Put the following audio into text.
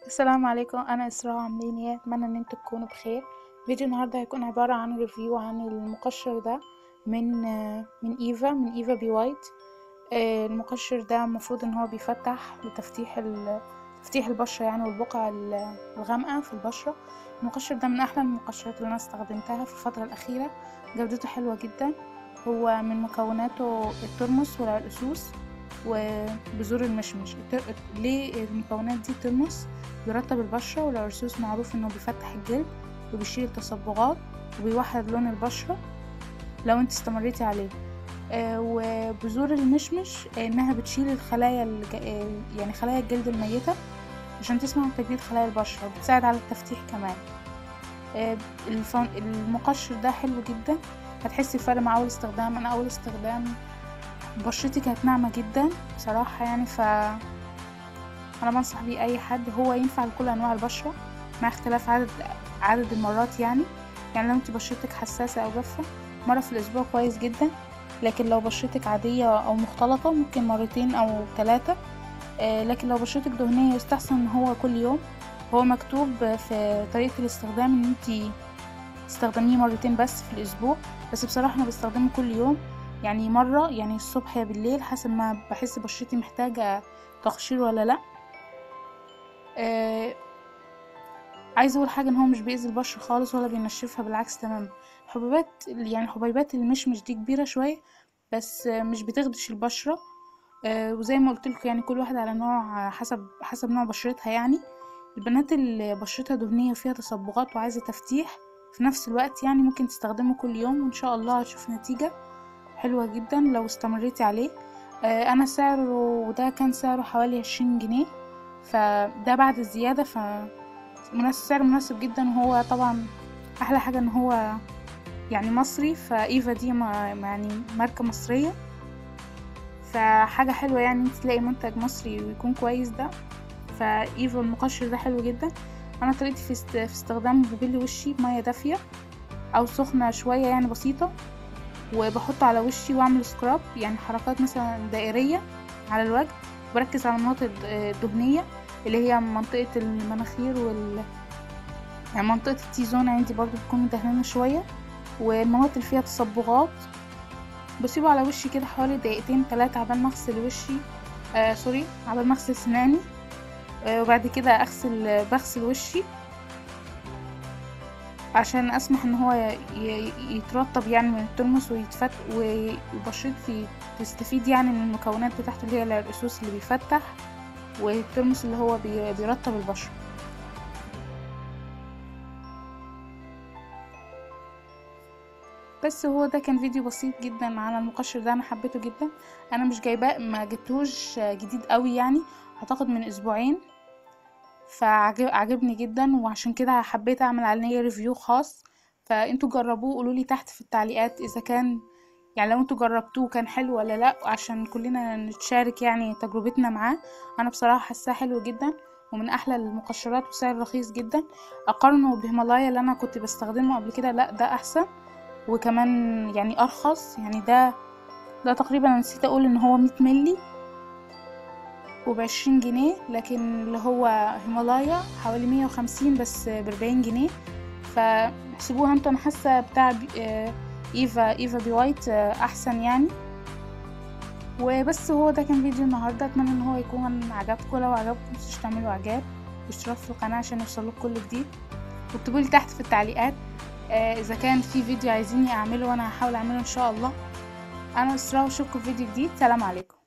السلام عليكم، انا اسراء. عاملين ايه؟ اتمنى ان انتوا تكونوا بخير. فيديو النهارده هيكون عبارة عن review عن المقشر ده من ايفا، من ايفا بي وايت. المقشر ده المفروض ان هو بيفتح لتفتيح تفتيح البشرة يعني، والبقع الغامقه في البشرة. المقشر ده من احلى المقشرات اللي انا استخدمتها في الفترة الاخيرة، جودته حلوة جدا. هو من مكوناته الترمس والعرقسوس وبذور المشمش. ليه المكونات دي؟ الترمس بيرطب البشرة، والعرقسوس معروف انه بيفتح الجلد وبيشيل التصبغات وبيوحد لون البشرة لو انت استمريتي عليه. وبذور المشمش انها بتشيل الخلايا يعني خلايا الجلد الميتة عشان تسمح بتجديد خلايا البشرة، وبتساعد على التفتيح كمان. المقشر ده حلو جدا، هتحسي بفرق مع اول استخدام. انا اول استخدام بشرتي كانت ناعمة جدا بصراحة يعني، ف انا بنصح بيه اي حد. هو ينفع لكل انواع البشرة مع اختلاف عدد المرات يعني لو انت بشرتك حساسة او جافة مرة في الاسبوع كويس جدا، لكن لو بشرتك عادية او مختلطة ممكن مرتين او 3. لكن لو بشرتك دهنية يستحسن ان هو كل يوم. هو مكتوب في طريقة الاستخدام ان انت تستخدميه مرتين بس في الاسبوع، بس بصراحة انا بستخدمه كل يوم، يعني مرة يعني الصبح يا بالليل حسب ما بحس بشرتي محتاجة تقشير ولا لا. عايزة اقول حاجة، ان هو مش بيأذي البشرة خالص ولا بينشفها، بالعكس تمام. حبيبات يعني حبيبات المشمش دي كبيرة شوية بس مش بتخدش البشرة. وزي ما قلت لكم يعني كل واحدة على نوع، حسب نوع بشرتها. يعني البنات اللي بشرتها دهنية وفيها تصبغات وعايزة تفتيح في نفس الوقت يعني ممكن تستخدمه كل يوم، وان شاء الله هتشوف نتيجة حلوة جدا لو استمريتي عليه. انا سعره، وده كان سعره حوالي 20 جنيه، فده بعد الزيادة، فمناسب، سعر مناسب جدا. وهو طبعا احلى حاجة ان هو يعني مصري، فايفا دي يعني ماركة مصرية، فحاجة حلوة يعني انت تلاقي منتج مصري ويكون كويس ده. فايفا المقشر ده حلو جدا. انا طريقتي في استخدامه، ببل وشي بمية دافية او سخنة شوية يعني بسيطة، وبحطه على وشي واعمل scrub، يعني حركات مثلا دائرية على الوجه. بركز على المناطق الدهنية اللي هي منطقة المناخير يعني منطقة ال T-zone عندي برضو بتكون مدهنة شوية، والمناطق اللي فيها تصبغات. بسيبه على وشي كده حوالي دقيقتين 3 عبال ما اغسل وشي، عبال ما اغسل سناني. وبعد كده بغسل وشي عشان اسمح ان هو يترطب يعني من الترمس ويتفت، وبشرتي تستفيد يعني من المكونات بتاعته اللي هي العرقسوس اللي بيفتح والترمس اللي هو بيرطب البشرة. بس هو ده كان فيديو بسيط جدا على المقشر ده، انا حبيته جدا. انا مش جايباه، ما جبتهوش جديد قوي يعني، اعتقد من اسبوعين، فعجبني جدا، وعشان كده حبيت اعمل عليه review خاص. فانتوا جربوه، قولوا لي تحت في التعليقات اذا كان يعني لو انتوا جربتوه كان حلو ولا لا، عشان كلنا نتشارك يعني تجربتنا معاه. انا بصراحة حاساه حلو جدا ومن احلى المقشرات وسعر رخيص جدا. اقارنه بهيمالايا اللي انا كنت بستخدمه قبل كده، لا ده احسن وكمان يعني ارخص. يعني ده تقريبا نسيت اقول ان هو 100 ملي وب20 جنيه، لكن اللي هو هيمالايا حوالي 150 بس ب40 جنيه. فاحسبوها انتوا. انا حاسه بتاع ايفا بي وايت احسن يعني. وبس هو ده كان فيديو النهارده، اتمنى ان هو يكون عجبكم. لو عجبكم متنسوش تعملوا اعجاب واشتراك في القناة عشان يوصلكم كل جديد، واكتبوا لي تحت في التعليقات اذا كان في فيديو عايزيني اعمله، وانا هحاول اعمله ان شاء الله. انا اسراء، واشوفكم في فيديو جديد. سلام عليكم.